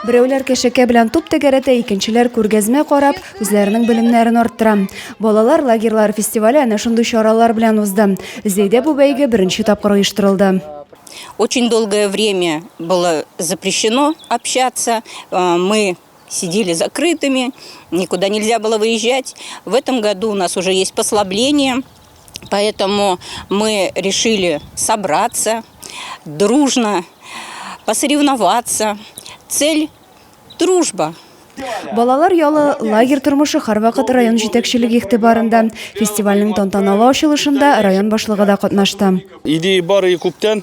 Берәүләр кәшәкә белән туп тәгәрәтә, икенчеләр күргәзмә карап, үзләренең белемнәрен арттыра. Балалар лагерьлары фестивале әнә шундый чаралар белән узды. Зәйдә бу бәйге беренче тапкыр оештырылды. Очень долгое время было запрещено общаться. Мы сидели закрытыми, никуда нельзя было выезжать. В этом году у нас уже есть послабление, поэтому мы решили собраться дружно, посоревноваться. Цель – дружба. Балалар ялы, лагерь тормышы һәрвакыт район җитәкчелеге игътибарында. Фестивальнең тантаналы ачылышында район башлыгы да катнашты. Идея бар и күптән.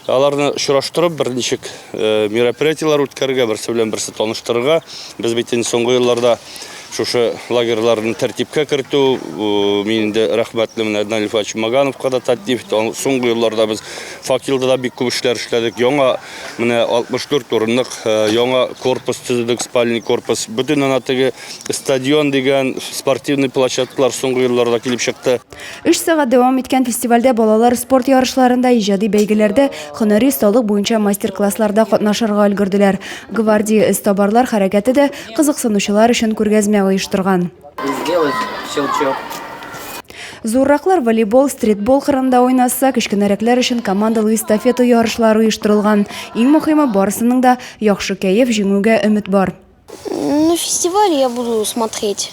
Аларны очраштырып, берничек э, мероприятиеләр үткәрергә, берсе белән берсе таныштырырга. Без бит инде соңгы елларда шушы лагерьларны тәртипкә кертү, э, мин инде рәхмәтле менә Наиль Ильфатович Магановка да Татнефть, соңгы елларда без Факелда да бик күп эшләр эшләдек. Яңа менә 64 урынлык э, яңа корпус төзедек, спальный корпус. Бөтен ана теге стадион дигән спортивный площадкалар соңгы елларда килеп чыкты. Өч сәгать дәвам иткән фестивальдә балалар спорт ярышларында, иҗади бәйгеләрдә, һөнәри осталык буенча мастер-классларда катнашырга өлгерделәр. Гвардия эзтабарлар хәрәкәте дә кызыксынучылар өчен күргәзмә оештырган. Зурраклар волейбол, стритбол кырында уйнаса, кечкенәрәкләр өчен командалы эстафета ярышлары оештырылган. Иң мөхиме, барысының да яхшы кәеф, җиңүгә өмет бар. На фестивале я буду смотреть,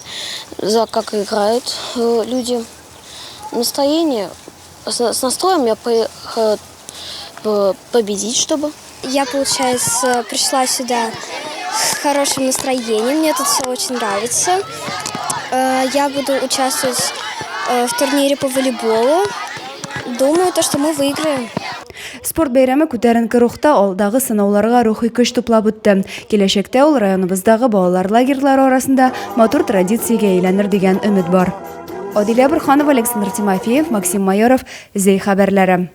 за как играют э, люди. Настроение, с, с настроем я поехала победить, чтобы. Я, получается, пришла сюда с хорошим настроением, мне тут все очень нравится. Э, я буду участвовать э, в турнире по волейболу. Думаю, то, что мы выиграем. Спорт бәйрәме күтәренке рухта, алдагы сынауларга рухи көч туплап үтте. Киләчәктә ул районыбыздагы балалар лагерьлары арасында матур традициягә әйләнер дигән өмет бар. Адилә Борханова, Александр Тимофеев, Максим Майоров, Зәй хәбәрләре.